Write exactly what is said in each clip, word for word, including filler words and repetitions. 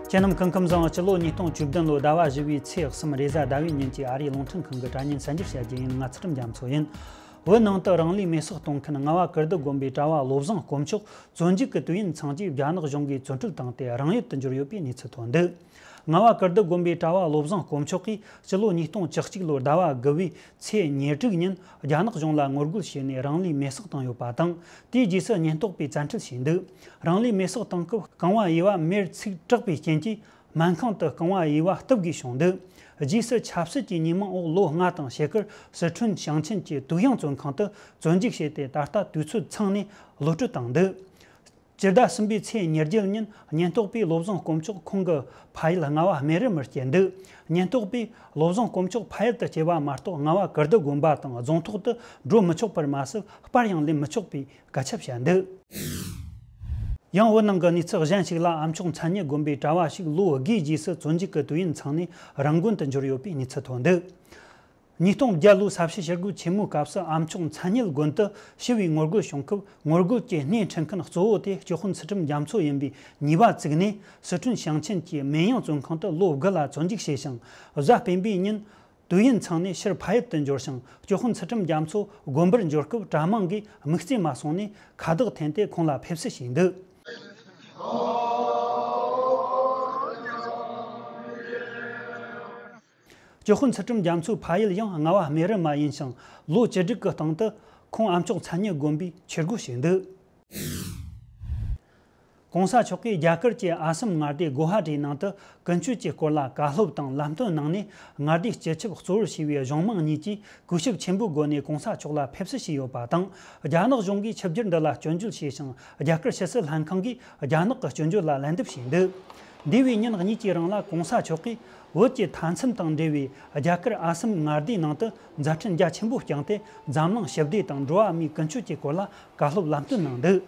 ཁྱེད་རྣམས་སྐུ་ཁམས་བཟང་། སྤྱི་ལོ་ཉིས་སྟོང་བཅུ་བདུན་ལོའི་ཟླ་བ་བཞི་བའི་ཚེས་གསུམ་རེས་གཟའ་ཟླ་བའི་ཉིན་གྱི་ཨ་རིའི་རླུང་འཕྲིན་ཁང་གི་དྲ་བརྙན་གསར་འགྱུར་བཤད་རྒྱུ་ཡིན། ང་ཚུལ་ཁྲིམས་རྒྱ་མཚོ་ཡིན། བོད་ནང་དུ་རང་ལུས་མེར་སྲེག་གཏོང་མཁན་རྔ་བ་ཀིརྟི་དགོན་པའི་གྲྭ་བ་བློ་བཟང་དཀོན་མཆོག་བཙོན་འཇུག་གི་དུས་ཡུན་ཚང་རྗེས་རྒྱ་ནག་གཞུང་གིས་བཙོན་ཁྲིད་བཏང་སྟེ་རང་ཡུལ་དུ་འབྱོར་ཡོད་པའི་གནས་ཚུལ་ཐོན་འདུག་རྔ་བ་ཀིརྟི་དགོན་པའི་གྲྭ་བ་བློ་བཟང་དཀོན་མཆོག་གིས་སྤྱི་ལོ་ཉིས་སྟོང་བཅུ་གཅིག་ལོར་ཟླ་བ་དགུ་བའི་ཚེས་ཉེར་དྲུག་ཉིན་རྒྱ་ནག་གཞུང་ལ་ངོ་རྒོལ་བྱས་ནས་རང་ལུས་མེར་སྲེག་བཏང་ཡོད་པ་དང་། དེའི་རྗེས་སུ་ཉེན་རྟོག་པས་བཙན་ཁྲིད་བྱས་འདུག་རང་ལུས་མེར་སྲེག་བཏང་སྐབས་རྐང་བ་གཡས་པ་མེར་ཚིག་དྲག་པའི་རྐྱེན་གྱིས། སྨན་ཁང་དུ་རྐང་བ་གཡས་པ་གཏུབ་དགོས་བྱུང་འདུག་རྗེས་སུ་ཆབ་སྲིད་ཀྱི་ཉེས་མིང་འོག་ལོ་ལྔ་དང་ཕྱེད་ཀར་སི་ཁྲོན་ཞིང་ཆེན་གྱི་ཏུའུ་དབྱང་བཙོན་ཁང་དུ་བཙོན་འཇུག་བྱས་ཏེ། ད་ལྟ་དུས་ཚོད་ཚང་ནས་གློད་བཀྲོལ་བཏང་འདུག་སྤྱི་ཟླ་གསུམ་པའི་ཚེས་ཉེར་བརྒྱད་ཉིན་ཉེན་རྟོག་པས་བློ་བཟང་དཀོན་མཆོག་ཁོང་གི་ཕ་ཡུལ་རྔ་བ་སྨན་རི་མུར་སྐྱེལ་འདུག་ཉེན་རྟོག་པས་བློ་བཟང་དཀོན་མཆོག་ཕ་ཡུལ་དུ་སྐྱེལ་བ་མ་གཏོགས། རྔ་བ་ཀིརྟི་དགོན་པ་དང་རྫོང་ཐོག་ཏུ་འགྲོ་མི་ཆོག་པར་མ་ཟད། པར་ཡང་ལེན་མི་ཆོག་པའི་སྐད་ཆ་བཤད་འདུག་ཡང་བོད་ནང་གི་གནས་ཚུལ་གཞན་ཞིག་ལ། ཨ་མཆོག་མཚན་ཉིད་དགོན་པའི་གྲྭ་བ་ཞིག་ལོ་དགུའི་རྗེས་སུ་བཙོན་འཇུག་གི་དུས་ཡུན་ཚང་ནས་རང་དགོན་དུ་འབྱོར་ཡོད་པའི་གནས་ཚུལ་ཐོན་འདུག་ཉིས་སྟོང་བརྒྱད་ལོའི་ས་བྱི་ཞི་རྒོལ་ཆེན་མོའི་སྐབས་སུ། ཨ་མཆོག་མཚན་ཉིད་དགོན་དུ་ཞི་བའི་ངོ་རྒོལ་བྱུང་སྐབས། ངོ་རྒོལ་གྱི་སྣེ་ཁྲིད་མཁན་གཙོ་བོ་དེ་སྐྱོབ་དཔོན་ཚུལ་ཁྲིམས་རྒྱ་མཚོ་ཡིན་པའི་ཉེས་པ་བཙུགས་ནས། སི་ཁྲོན་ཞིང་ཆེན་གྱི་མེན་ཡང་བཙོན་ཁང་དུ་ལོ་དགུ་ལ་བཙོན་འཇུག་བྱས་ཤིང་། གཟའ་སྤེན་པའི་ཉིན་དུས་ཡུན་ཚང་ནས་ཕྱིར་ཕ་ཡུལ་དུ་འབྱོར་ཞིང་། སྐྱོབ་དཔོན་ཚུལ་ཁྲིམས་རྒྱ་མཚོ་དགོན་པར་འབྱོར་སྐབས། གྲྭ་མང་གིས་དམིགས་བརྩེ་མ་སོང་ནས་ཁ་བཏགས་འཐེན་ཏེ་ཁོང་ལ་ཕེབས་བསུ་བྱས་འདུག་སྐྱོབ་དཔོན་ཚུལ་ཁྲིམས་རྒྱ་མཚོའི་ཕ་ཡུལ་ཡང་རྔ་བ་སྨན་རི་མ་ཡིན་ཞིང་། ལོ་བཅུ་དྲུག་གི་སྟེང་དུ་ཁོང་ཨ་མཆོག་མཚན་ཉིད་དགོན་པའི་ཆོས་སྒོར་ཞུགས་འདུག་གོང་ས་མཆོག་གིས་རྒྱ་གར་གྱི་ཨ་སམ་མངའ་སྡེ་གོ་ཧ་ཊི་ནང་དུ་ཀུན་སྤྱོད་ཀྱི་སྐོར་ལ་བཀའ་སློབ་དང་ལམ་སྟོན་གནང་ནས། མངའ་སྡེའི་སྤྱི་ཁྱབ་གཙོ་བོར་བྱས་པའི་གཞུང་མང་གཉིས་ཀྱིས་གུས་ཞབས་ཆེན་པོའི་སྒོ་ནས་གོང་ས་མཆོག་ལ་ཕེབས་བསུ་བྱས་ཡོད་པ་དང་། རྒྱ་ནག་གཞུང་གིས་ཆིབས་བསྒྱུར་འདི་ལ་སྐྱོན་བརྗོད་བྱས་ཤིང་། རྒྱ་གར་ཕྱི་སྲིད་ལྷན་ཁང་གིས་རྒྱ་ནག་གི་སྐྱོན་བརྗོད་ལ་ལན་འདེབས་བྱས་འདུག་འདས་པའི་ཉིན་གཉིས་ཀྱི་རིང་ལ་གོང་ས་མཆོག་གིས་བོད་ཀྱི་མཐའ་མཚམས་དང་འབྲེལ་བའི་རྒྱ་གར་ཨ་སམ་མངའ་སྡེའི་ནང་དུ་མཛའ་འཕྲིན་རྒྱ་ཆེན་པོ་བསྐྱངས་ཏེ། འཛམ་གླིང་ཞི་བདེ་དང་འགྲོ་བ་མིའི་ཀུན་སྤྱོད་ཀྱི་སྐོར་ལ་བཀའ་སློབ་ལམ་སྟོན་གནང་འདུག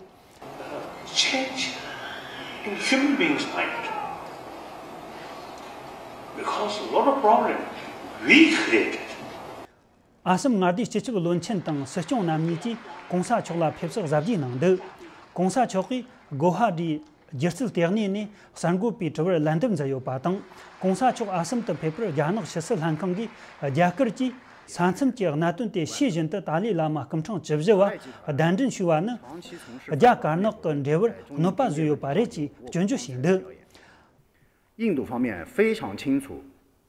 Change in human beings' mind. Because a lot of problem we created. ཨ་སམ་མངའ་སྡེའི་སྤྱི་ཁྱབ་བློན་ཆེན་དང་སྲིད་སྐྱོང་རྣམ་གཉིས་ཀྱིས་གོང་ས་མཆོག་ལ་ཕེབས་བསུ་གཟབ་རྒྱས་གནང་འདུག་གོང་ས་མཆོག་གིས་གོ་ཧ་ཊིའི་སྒྱུ་རྩལ་ལྟེ་གནས་ནས་གསར་འགོད་པའི་དྲི་བར་ལན་འདེབས་མཛད་ཡོད་པ་དང་། གོང་ས་མཆོག་ཨ་སམ་དུ་ཕེབས་པར་རྒྱ་ནག་ཕྱི་སྲིད་ལྷན་ཁང་གིས་རྒྱ་གར་གྱིས་ས་མཚམས་ཀྱི་གནད་དོན་དེ་ཤེས་བཞིན་དུ་ཏཱ་ལའི་བླ་མ་སྐུ་ཕྲེང་བཅུ་བཞི་བ་གདན་འདྲེན་ཞུས་པ་ནི། རྒྱ་དཀར་ནག་གི་འབྲེལ་བར་གནོད་པ་བཟོས་ཡོད་པ་རེད་ཅེས་སྐྱོན་བརྗོད་བྱས་འདུག 印度方面非常清楚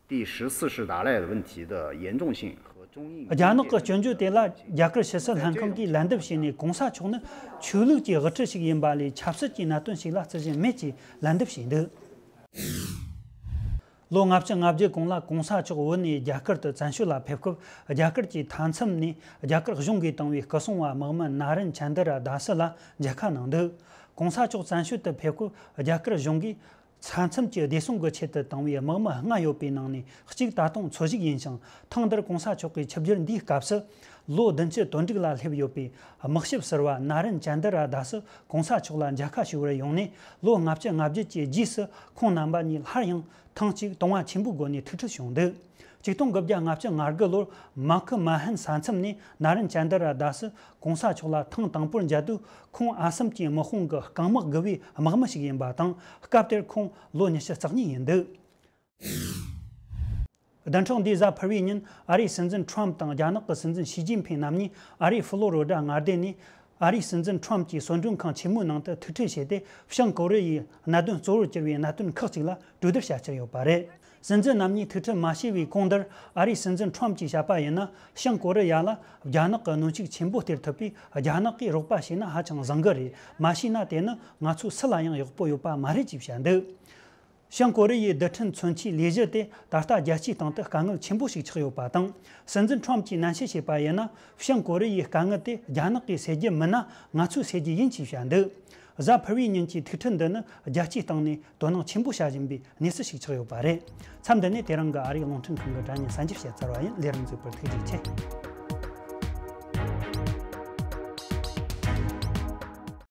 第十四世达赖的问题的严重性和中印之间的 རྒྱ་ནག་གི་སྐྱོན་བརྗོད་དེ་ལ་རྒྱ་གར་ཕྱི་སྲིད་ལྷན་ཁང་གིས་ལན་འདེབས་བྱས་ནས། གོང་ས་མཆོག་ནི་ཆོས་ལུགས་ཀྱི་དབུ་ཁྲིད་ཞིག་ཡིན་པ་ལས་ཆབ་སྲིད་ཀྱི་གནད་དོན་ཞིག་ལ་བརྩི་བཞིན་མེད་ཅེས་ལན་འདེབས་བྱས་འདུག་ལོ་ལྔ་བཅུ་ང་བརྒྱད་གོང་ལ་གོང་ས་མཆོག་བོད་ནས་རྒྱ་གར་དུ་བཙན་བྱོལ་ལ་ཕེབས་སྐབས། རྒྱ་གར་གྱི་མཐའ་མཚམས་ནས་རྒྱ་གར་གཞུང་གིས་བཏང་བའི་སྐུ་སྲུང་བ་དམག་མི་ན་རན་ཅན་དི་ར་དཱ་སི་ལ་མཇལ་ཁ་གནང་འདུག་གོང་ས་མཆོག་བཙན་བྱོལ་དུ་ཕེབས་སྐབས། རྒྱ་གར་གཞུང་གིས་ས་མཚམས་ཀྱི་བདེ་སྲུང་གི་ཆེད་དུ་བཏང་བའི་དམག་མི་ལྔ་ཡོད་པའི་ནང་ནས་གཅིག་ད་དུང་འཚོ་བཞུགས་ཡིན་ཞིང་། ཐེངས་འདིར་གོང་ས་མཆོག་གི་ཆིབས་བསྒྱུར་འདིའི་སྐབས་སུ། ལོ་བདུན་ཅུ་དོན་དྲུག་ལ་སླེབས་ཡོད་པའི་དམག་ཞབས་ཟུར་པ་ན་རན་ཅན་དི་ར་དཱ་སི་གོང་ས་མཆོག་ལ་མཇལ་ཁ་ཞུ་བར་ཡོང་ནས། ལོ་ལྔ་བཅུ་ང་བརྒྱད་ཀྱི་རྗེས་སུ་ཁོང་རྣམ་པ་གཉིས་སླར་ཡང་ཐེངས་གཅིག་དུང་བ་ཆེན་པོའི་སྒོ་ནས་ཐུག་འཕྲད་བྱུང་འདུག་ཆིག་སྟོང་དགུ་བརྒྱ་ལྔ་བཅུ་ང་དགུ་ལོར་མ་ཁི་མ་ཧན་ས་མཚམས་ནས་ན་རན་ཅན་དི་ར་དཱ་སི་གོང་ས་མཆོག་ལ་ཐེངས་དང་པོར་མཇལ་དུས། ཁོང་ཨ་སམ་གྱི་དམག་དཔུང་གི་རྐང་དམག་དགུ་པའི་དམག་མི་ཞིག་ཡིན་པ་དང་། སྐབས་དེར་ཁོང་ལོ་ཉི་ཤུ་རྩ་གཉིས་ཡིན་འདུག་བདུན་ཕྲག་འདིའི་གཟའ་ཕུར་བུའི་ཉིན་ཨ་རིའི་སྲིད་འཛིན་ཁྲོམ་དང་རྒྱ་ནག་གི་སྲིད་འཛིན་ཞི་ཅིན་ཕིང་རྣམ་གཉིས་ཨ་རིའི་ཧྥི་ལོ་རི་ཌ་མངའ་སྡེ་ནས། ཨ་རིའི་སྲིད་འཛིན་ཁྲོམ་གྱི་གསོལ་མགྲོན་ཁང་ཆེན་མོའི་ནང་དུ་ཐུག་འཕྲད་བྱས་ཏེ། བྱང་ཀོ་རི་ཡའི་གནད་དོན་གཙོ་བོར་གྱུར་བའི་གནད་དོན་ཁག་ཅིག་ལ་གྲོས་བསྡུར་བྱ་འཆར་ཡོད་པ་རེད། སྲིད་འཛིན་རྣམ་གཉིས་ཐུག་འཕྲད་མ་བྱས་པའི་གོང་དེར། ཨ་རིའི་སྲིད་འཛིན་ཁྲོམ་གྱིས་བཤད་པ་ཡིན་ན། བྱང་ཀོ་རི་ཡ་ལ་རྒྱ་ནག་གི་གནོན་ཤུགས་ཆེན་པོ་སྟེར་ཐུབ་པས། རྒྱ་ནག་གིས་རོགས་པ་བྱས་ན་ཧ་ཅང་བཟང་གི་རེད། མ་བྱས་ན་དེ་ནི་ང་ཚོ་སུ་ལ་ཡང་ཡག་པོ་ཡོད་པ་མ་རེད་ཅེས་བཤད་འདུག་བྱང་ཀོ་རི་ཡའི་རྡུལ་ཕྲན་མཚོན་ཆའི་ལས་གཞི་དེ་ད་ལྟ་རྒྱལ་སྤྱིའི་སྟེང་དུ་དཀའ་ངལ་ཆེན་པོ་ཞིག་ཆགས་ཡོད་པ་དང་། སྲིད་འཛིན་ཁྲོམ་གྱིས་ནན་བཤད་བྱས་པ་ཡིན་ན། བྱང་ཀོ་རི་ཡའི་དཀའ་ངལ་དེ་རྒྱ་ནག་གིས་སེལ་རྒྱུ་མིན་ན། ང་ཚོས་སེལ་རྒྱུ་ཡིན་ཅེས་བཤད་འདུག་གཟའ་ཕུར་བུའི་ཉིན་གྱི་ཐུག་འཕྲད་འདི་ནི་རྒྱལ་སྤྱིའི་སྟེང་ནས་དོ་སྣང་ཆེན་པོ་བྱ་བཞིན་པའི་གནས་ཚུལ་ཞིག་ཆགས་ཡོད་པ་རེད། མཚམས་འདི་ནས་དེ་རིང་གི་ཨ་རིའི་རླུང་འཕྲིན་ཁང་གི་དྲ་བརྙན་གསར་འགྱུར་བཤད་ཚར་བ་ཡིན། ལས་རིམ་གཟིགས་པར་ཐུགས་རྗེ་ཆེ།